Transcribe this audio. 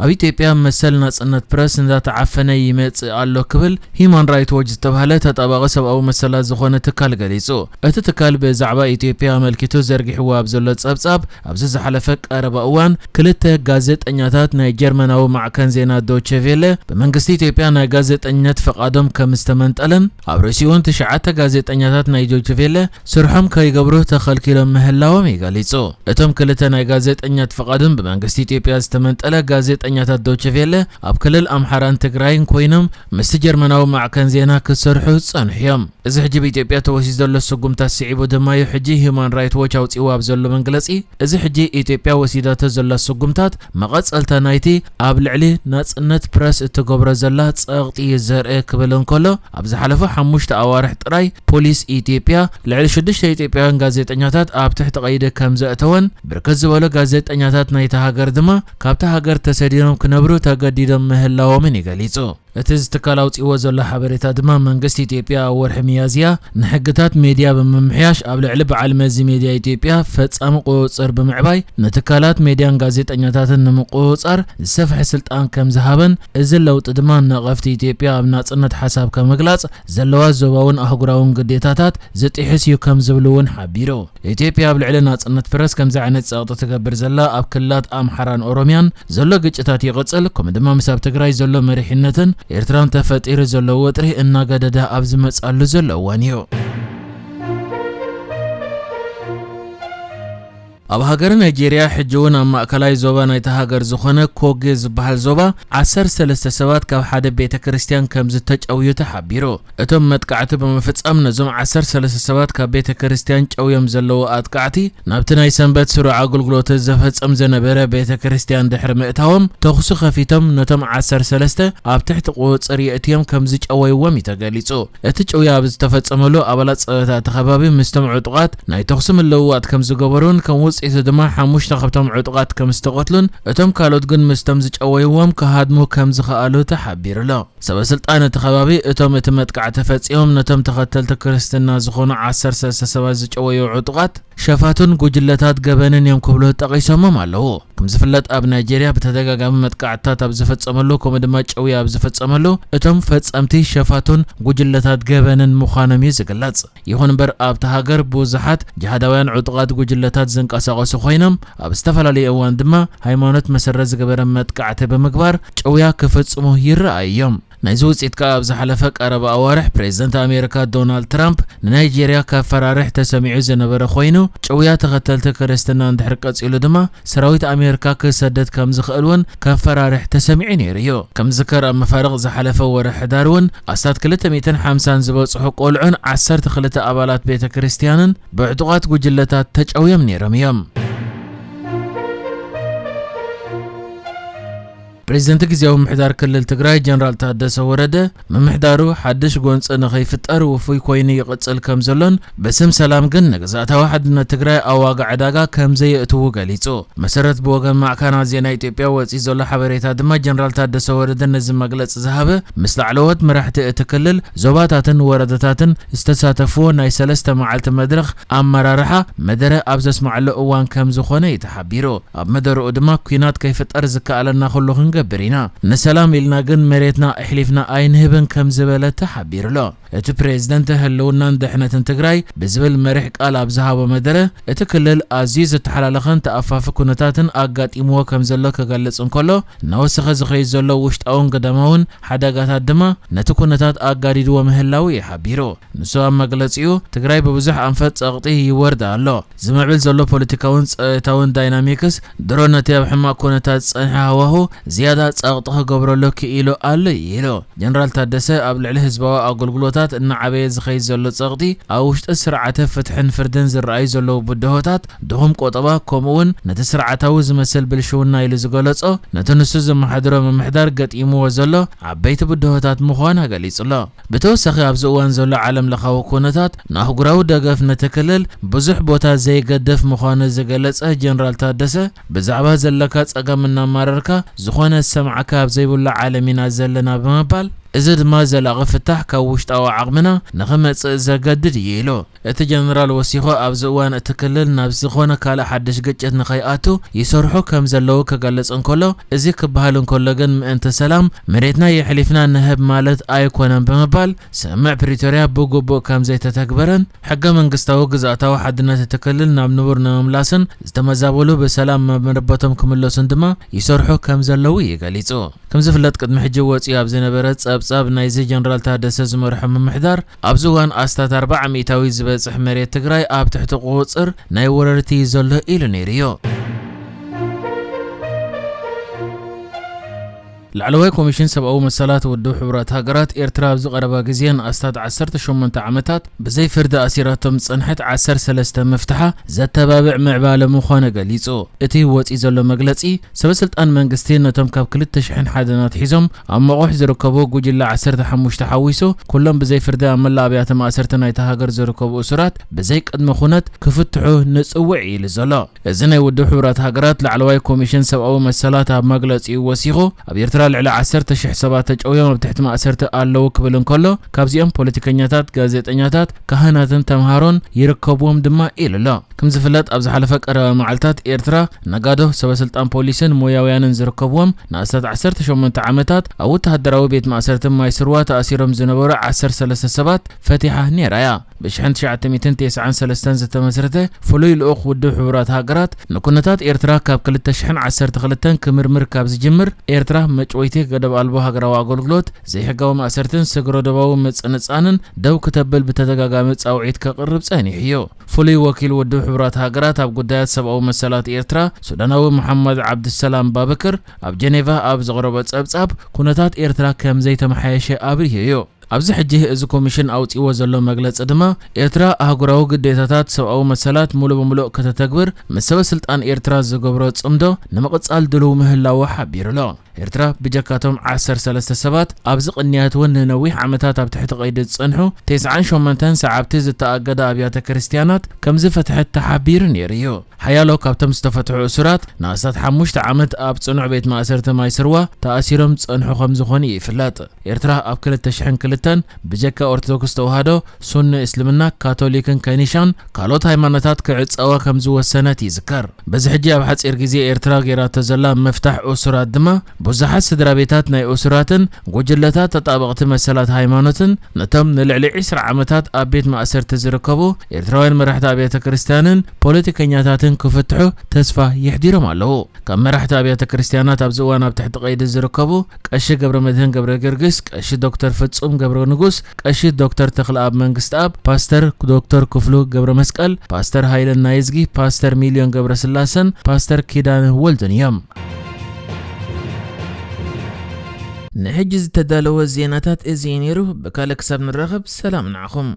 ኣብ ኢትዮጵያ መሰል ናጽነት ፕረስ እንዳተዓፈነ ይመጽእ ኣሎ ክብል ሂዩማን ራይት ዎች ዝተባህለ ተጣባቒ ሰብኣዊ መሰላት ዝኾነ ትካል ገሊጹ። እቲ ትካል ብዛዕባ ኢትዮጵያ ኣመልኪቱ ዘርጊሕዎ ኣብ ዘሎ ጸብጻብ፣ ኣብዚ ዝሓለፈ ቀረባ እዋን ክልተ ጋዜጠኛታት ናይ ጀርመናዊ ማዕከን ዜና ዶቼ ቬለ ብመንግስቲ ኢትዮጵያ ናይ ጋዜጠኝነት ፈቓዶም ከም ዝተመንጠለን፣ ኣብ ርእሲኡ እውን ትሽዓተ ጋዜጠኛታት ናይ ዶቼ ቬለ ስርሖም ከይገብሩ ተኸልኪሎም ምህላዎም እዩ ገሊጹ። እቶም ክልተ ናይ ጋዜጠኛት ፍቓድን ብመንግስቲ ኢትዮጵያ ዝተመንጠለ ጋዜጠኛታት ዶቼ ቬለ ኣብ ክልል ኣምሓራን ትግራይን ኮይኖም ምስቲ ጀርመናዊ ማዕከን ዜና ክሰርሑ ዝጸንሑ እዮም። እዚ ሕጂ ብኢትዮጵያ ተወሲዱ ዘሎ ስጉምታት ስዒቡ ድማ እዩ ሕጂ ሂዩማን ራይት ዎች ኣውጺእዎ ኣብ ዘሎ መግለጺ፣ እዚ ሕጂ ኢትዮጵያ ወሲዳቶ ዘላ ስጉምታት መቐጸልታ ናይቲ ኣብ ልዕሊ ናጽነት ፕረስ እትገብሮ ዘላ ጸቕጢ እዩ ዘርኢ ክብል እንከሎ፣ ኣብ ዝሓለፉ ሓሙሽተ ኣዋርሕ ጥራይ ፖሊስ ኢትዮጵያ ልዕሊ ሽዱሽተ ኢትዮጵያውያን ጋዜጠኛታት ኣብ ትሕቲ ቀይዲ ከም ዘእተወን፣ ብርክት ዝበሉ ጋዜጠኛታት ናይታ ሃገር ድማ ካብታ ሃገር ተሰዲዶም ክነብሩ ተገዲዶም ምህላዎምን እዩ ገሊጹ። እቲ እዚ ትካል ኣውጺእዎ ዘሎ ሓበሬታ ድማ፣ መንግስቲ ኢትዮጵያ ኣብ ወርሒ ሚያዝያ ንሕግታት ሜድያ ብምምሕያሽ ኣብ ልዕሊ በዓል መዚ ሜድያ ኢትዮጵያ ፈጻሚ ቁጽጽር ብምዕባይ፣ ንትካላት ሜድያን ጋዜጠኛታትን ንምቁጽጻር ዝሰፍሐ ስልጣን ከም ዝሃበን፣ እዚ ለውጢ ድማ ነቐፍቲ ኢትዮጵያ ኣብ ናጽነት ሓሳብካ ምግላጽ ዘለዋ ዞባውን ኣህጉራውን ግዴታታት ዝጥሕስ እዩ ከም ዝብሉ እውን ሓቢሩ። ኢትዮጵያ ኣብ ልዕሊ ናጽነት ፕረስ ከምዚ ዓይነት ጸቕጢ ትገብር ዘላ፣ ኣብ ክልላት ኣምሓራን ኦሮምያን ዘሎ ግጭታት ይቕጽል፣ ከምኡ ድማ ምስ ኣብ ትግራይ ዘሎ መሪሕነትን ኤርትራን ተፈጢሩ ዘሎ ወጥሪ እናገደደ ኣብ ዝመጽኣሉ ዘሎ እዋን እዩ። ኣብ ሃገረ ናይጄርያ ሕጂ እውን ኣብ ማእከላይ ዞባ ናይታ ሃገር ዝኾነ ኮጌ ዝበሃል ዞባ ዓሰርተ ሰለስተ ሰባት ካብ ሓደ ቤተ ክርስቲያን ከም ዝተጨውዩ ተሓቢሩ። እቶም መጥቃዕቲ ብምፍጻም ነዞም ዓሰርተ ሰለስተ ሰባት ካብ ቤተ ክርስቲያን ጨውዮም ዘለዉ ኣጥቃዕቲ ናብቲ ናይ ሰንበት ስሩዕ ኣገልግሎት ዘፈጽም ዝነበረ ቤተ ክርስቲያን ድሕሪ ምእታዎም ተኹሲ ከፊቶም ነቶም ዓሰርተ ሰለስተ ኣብ ትሕቲ ቁጽጽር የእትዮም ከም ዝጨወይዎም እዩ ተገሊጹ። እቲ ጭውያ ኣብ ዝተፈጸመሉ ኣባላት ጸጥታ እቲ ከባቢ ምስቶም ዕጡቓት ናይ ተኹሲ ምልውዋጥ ከም ዝገበሩን ከም ውጽኢቱ ድማ ሓሙሽተ ካብቶም ዕጡቓት ከም ዝተቐትሉን እቶም ካልኦት ግን ምስቶም ዝጨወይዎም ክሃድሙ ከም ዝኸኣሉ ተሓቢሩ ኣሎ። ሰበ ስልጣን እቲ ከባቢ እቶም እቲ መጥቃዕቲ ፈጺሞም ነቶም ተኸተልቲ ክርስትና ዝኾኑ ዓሰርተ ሰለስተ ሰባት ዝጨወዩ ዕጡቓት ሸፋቱን ጉጅለታት ገበንን እዮም ክብሉ ጠቒሶሞም ኣለዉ። ከም ዝፍለጥ ኣብ ናይጄርያ ብተደጋጋሚ መጥቃዕትታት ኣብ ዝፈጸመሉ ከምኡ ድማ ጭውያ ኣብ ዝፈጸመሉ እቶም ፈጸምቲ ሸፋቱን ጉጅለታት ገበንን ምዃኖም እዩ ዝግለጽ። ይኹን እምበር ኣብቲ ሃገር ብዙሓት ጅሃዳውያን ዕጡቓት ጉጅለታት ዝንቀሳቐሱ ኮይኖም ኣብ ዝተፈላለዩ እዋን ድማ ሃይማኖት መሰረት ዝገበረ መጥቃዕቲ ብምግባር ጭውያ ክፍጽሙ ይረኣዩ እዮም። ናይዚ ውፅኢት ከኣ ኣብ ዝሓለፈ ቀረባ ኣዋርሕ ፕሬዝደንት ኣሜሪካ ዶናልድ ትራምፕ ንናይጄርያ ከፈራርሕ ተሰሚዑ ዝነበረ ኮይኑ፣ ጭውያ ተኸተልቲ ክርስትና እንድሕር ቀፂሉ ድማ ሰራዊት ኣሜሪካ ክሰደድ ከም ዝኽእል እውን ከፈራርሕ ተሰሚዑ ነይሩ እዩ። ከም ዝዝከር ኣብ መፋርቕ ዝሓለፈ ወርሒ ሕዳር እውን ኣስታት ክልተ ሚእትን ሓምሳን ዝበፅሑ ቆልዑን ዓሰርተ ክልተ ኣባላት ቤተ ክርስትያንን ብዕጡቓት ጉጅለታት ተጨውዮም ነይሮም እዮም። ፕሬዝደንት ግዜያዊ ምምሕዳር ክልል ትግራይ ጀነራል ታደሰ ወረደ፣ ምምሕዳሩ ሓድሽ ጎንፂ ንኸይፍጠር ውፉይ ኮይኑ ይቕፅል ከም ዘሎን ብስም ሰላም ግን ንግዝኣታዊ ሓድነት ትግራይ ኣብ ዋጋ ዕዳጋ ከም ዘየእትዉ ገሊፁ። መሰረት ብወገን ማዕከናት ዜና ኢትዮጵያ ወፂኡ ዘሎ ሓበሬታ ድማ ጀነራል ታደሰ ወረደ ነዚ መግለፂ ዝሃበ ምስ ላዕለዎት መራሕቲ እቲ ክልል ዞባታትን ወረዳታትን ዝተሳተፍዎ ናይ ሰለስተ መዓልቲ መድረኽ ኣመራርሓ መደረ ኣብ ዘስምዓሉ እዋን ከም ዝኾነ እዩ ተሓቢሩ። ኣብ መደረኡ ድማ ኲናት ከይፍጠር ዝከኣለና ኩሉ ክንገብር ኢና፣ ንሰላም ኢልና ግን መሬትና ኣሕሊፍና ኣይንህብን ከም ዝበለ ተሓቢሩ ኣሎ። እቲ ፕሬዝደንት ህልውናን ድሕነትን ትግራይ ብዝብል መሪሕ ቃል ኣብ ዝሃቦ መደረ፣ እቲ ክልል ኣዝዩ ዝተሓላለኸን ተኣፋፊ ኩነታትን ኣጋጢምዎ ከም ዘሎ ክገልጽ እንከሎ፣ እናወሰኸ ዝኸይድ ዘሎ ውሽጣውን ግዳማውን ሓደጋታት ድማ ነቲ ኩነታት ኣጋዲድዎ ምህላዉ እዩ ሓቢሩ። ንሱ ኣብ መግለጺኡ፣ ትግራይ ብብዙሕ ኣንፈት ጸቕጢ ይወርዳ ኣሎ። ዝምዕብል ዘሎ ፖለቲካውን ጸጥታውን ዳይናሚክስ ድሮ ነቲ ኣብ ሕማቕ ኩነታት ዝጸንሐ ሃዋሁ ዝያዳ ጸቕጢ ክገብረሉ ክኢሉ ኣሎ ኢሉ። ጀነራል ታደሰ ኣብ ልዕሊ ህዝባዊ ኣገልግሎታት እናዓበየ ዝኸይድ ዘሎ ጸቕጢ፣ ኣብ ውሽጢ ስርዓተ ፍትሕን ፍርድን ዝረኣዩ ዘለዉ ብድሆታት፣ ድኹም ቆጠባ፣ ከምኡ እውን ነቲ ስርዓታዊ ዝመስል ብልሽውና ኢሉ ዝገለጾ፣ ነቲ ንሱ ዘመሓድሮ ምምሕዳር ገጢምዎ ዘሎ ዓበይቲ ብድሆታት ምዃኑ ኣገሊጹ ኣሎ። ብተወሳኺ ኣብዚ እዋን ዘሎ ዓለም ለኻዊ ኩነታት ንኣህጉራዊ ደገፍ ነቲ ክልል ብዙሕ ቦታ ዘይገድፍ ምዃኑ ዝገለጸ ጀነራል ታደሰ፣ ብዛዕባ ዘለካ ጸገም እናማረርካ ዝኾነ ዝሰምዓካ ኣብ ዘይብሉ ዓለም ኢና ዘለና ብምባል፣ እዚ ድማ ዘላቒ ፍታሕ ካብ ውሽጣዊ ዓቕምና ንኽመጽእ ዘገድድ እዩ ኢሉ። እቲ ጀነራል ወሲኹ፣ ኣብዚ እዋን እቲ ክልል ናብ ዝኾነ ካልእ ሓድሽ ግጭት ንኸይኣቱ ይሰርሑ ከም ዘለዉ ክገልጽ እንከሎ፣ እዚ ክበሃል እንከሎ ግን ምእንቲ ሰላም መሬትና የሕሊፍና ንህብ ማለት ኣይኮነን ብምባል፣ ስምምዕ ፕሪቶርያ ብግቡእ ከም ዘይተተግበረን ሕገ መንግስታዊ ግዝኣታዊ ሓድነት እቲ ክልል ናብ ንቡር ንምምላስን ዝተመዛበሉ ብሰላም ናብ መረበቶም ክምለሱን ድማ ይሰርሑ ከም ዘለዉ እዩ ገሊጹ። ከም ዝፍለጥ ቅድሚ ሕጂ ወጺኡ ኣብ ዝነበረ ጸብጻብ ናይዚ ጀነራል ታደሰ ዝመርሖ ምምሕዳር ኣብዚ እዋን ኣስታት ኣርብዓ ሚእታዊ ዝበጽሕ መሬት ትግራይ ኣብ ትሕቲ ቁጽጽር ናይ ወረርቲ እዩ ዘሎ ኢሉ ነይሩ እዩ። ላዕለዋይ ኮሚሽን ሰብኣዊ መሰላት ውድብ ሕቡራት ሃገራት ኤርትራ ኣብዚ ቀረባ ግዜ ንኣስታት ዓሰርተ ሸሞንተ ዓመታት ብዘይ ፍርዲ ኣሲራቶም ዝጸንሐት ዓሰርተ ሰለስተ ምፍትሓ ዘተባብዕ ምዕባለ ምዃኑ ገሊጹ። እቲ ወጺ ዘሎ መግለጺ፣ ሰበ ስልጣን መንግስቲ ነቶም ካብ ክልተ ሽሕን ሓደን ኣትሒዞም ኣብ መቑሕ ዝርከቡ ጉጅለ ዓሰርተ ሓሙሽተ ሓዊሱ፣ ኩሎም ብዘይ ፍርዲ ኣብ መላእ ኣብያተ ማእሰርቲ ናይታ ሃገር ዝርከቡ እሱራት ብዘይ ቅድመ ኩነት ክፍትሑ ንጽውዕ ኢሉ ዘሎ። እዚ ናይ ውድብ ሕቡራት ሃገራት ላዕለዋይ ኮሚሽን ሰብኣዊ መሰላት ኣብ መግለጺኡ ወሲኹ፣ ኣብ ኤርትራ ልዕሊ ዓሰርተ ሽሕ ሰባት ተጨውዮም ኣብ ትሕቲ ማእሰርቲ ኣለዉ ክብል እንከሎ፣ ካብዚኦም ፖለቲከኛታት፣ ጋዜጠኛታት፣ ካህናትን ተምሃሮን ይርከብዎም ድማ ኢሉ ኣሎ። ከም ዝፍለጥ፣ ኣብ ዝሓለፈ ቀረባ መዓልታት ኤርትራ ነጋዶ፣ ሰበ ስልጣን ፖሊስን ሞያውያንን ዝርከብዎም ንኣስታት ዓሰርተ ሸሞንተ ዓመታት ኣብ ወተሃደራዊ ቤት ማእሰርቲ ማይ ስርዋ ተኣሲሮም ዝነበሩ ዓሰርተ ሰለስተ ሰባት ፈቲሓ ነይራ እያ። ብ ሽሕን ትሽዓተ ሚእትን ተስዓን ሰለስተን ዝተመስረተ ፍሉይ ልኡኽ ውድብ ሕቡራት ሃገራት ንኩነታት ኤርትራ ካብ ክልተ ሽሕን ዓሰርተ ክልተን ክምርምር ካብ ዝጅምር፣ ኤርትራ መጭወይቲ፣ ገደብ ኣልቦ ሃገራዊ ኣገልግሎት፣ ዘይሕጋዊ ማእሰርትን ስግረ ዶባዊ ምጽንጻንን ደው ክተብል ብተደጋጋሚ ጻውዒት ከቕርብ ጸኒሑ እዩ። ፍሉይ ወኪል ውድብ ሕቡራት ሃገራት ኣብ ጉዳያት ሰብኣዊ መሰላት ኤርትራ፣ ሱዳናዊ መሓመድ ዓብድሰላም ባበክር፣ ኣብ ጀኔቫ ኣብ ዘቕረቦ ጸብጻብ፣ ኩነታት ኤርትራ ከም ዘይተመሓየሸ ኣብሪሁ እዩ። ኣብዚ ሕጂ እዚ ኮሚሽን ኣውጺዎ ዘሎ መግለጺ ድማ፣ ኤርትራ ኣህጉራዊ ግዴታታት ሰብኣዊ መሰላት ሙሉእ ብሙሉእ ከተተግብር ምስ ሰበ ስልጣን ኤርትራ ዝገብሮ ጽምዶ ንምቕጻል ድሉው ምህላዉ ሓቢሩ ኣሎ። ኤርትራ ብጀካቶም ዓሰርተ ሰለስተ ሰባት፣ ኣብዚ ቅንያት እውን ንነዊሕ ዓመታት ኣብ ትሕቲ ቀይዲ ዝጸንሑ ተስዓን ሸሞንተን ሰዓብቲ ዝተኣገዳ ኣብያተ ክርስትያናት ከም ዝፈትሐት ተሓቢሩ ነይሩ እዩ። ሓያሎ ካብቶም ዝተፈትሑ እሱራት ንኣስታት ሓሙሽተ ዓመት ኣብ ጽኑዕ ቤት ማእሰርቲ ማይ ስርዋ ተኣሲሮም ዝጸንሑ ከም ዝኾኑ ይፍለጥ። ኤርትራ ኣብ ክልተ ሽሕን ክልተን ብጀካ ኦርቶዶክስ ተዋህዶ፣ ሱኒ እስልምና፣ ካቶሊክን ከኒሻን ካልኦት ሃይማኖታት ክዕጸዋ ከም ዝወሰነት ይዝከር። በዚ ሕጂ ኣብ ሓጺር ግዜ ኤርትራ ገይራቶ ዘላ ምፍታሕ እሱራት ድማ፣ ብዙሓት ስድራ ቤታት ናይ እሱራትን ጉጅለታት ተጣበቕቲ መሰላት ሃይማኖትን ነቶም ንልዕሊ ዕስራ ዓመታት ኣብ ቤት ማእሰርቲ ዝርከቡ ኤርትራውያን መራሕቲ ኣብያተ ክርስትያንን ፖለቲከኛታትን ክፍትሑ ተስፋ የሕዲሮም ኣለዉ። ካብ መራሕቲ ኣብያተ ክርስትያናት ኣብዚ እዋን ኣብ ትሕቲ ቀይዲ ዝርከቡ ቀሺ ገብረ መድህን ገብረ ጊዮርጊስ፣ ቀሺ ዶክተር ፍጹም ገብረ ንጉስ፣ ቀሺ ዶክተር ተኽለኣብ መንግስትኣብ፣ ፓስተር ዶክተር ክፍሉ ገብረ መስቀል፣ ፓስተር ሃይለ ናይዝጊ፣ ፓስተር ሚልዮን ገብረ ስላሰን ፓስተር ኪዳነ ወልዱን እዮም። ንሕጂ ዝተዳለወ ዜናታት እዚ እዩ ነይሩ። ብካልእ ክሳብ ንራኸብ ሰላም ንዓኹም።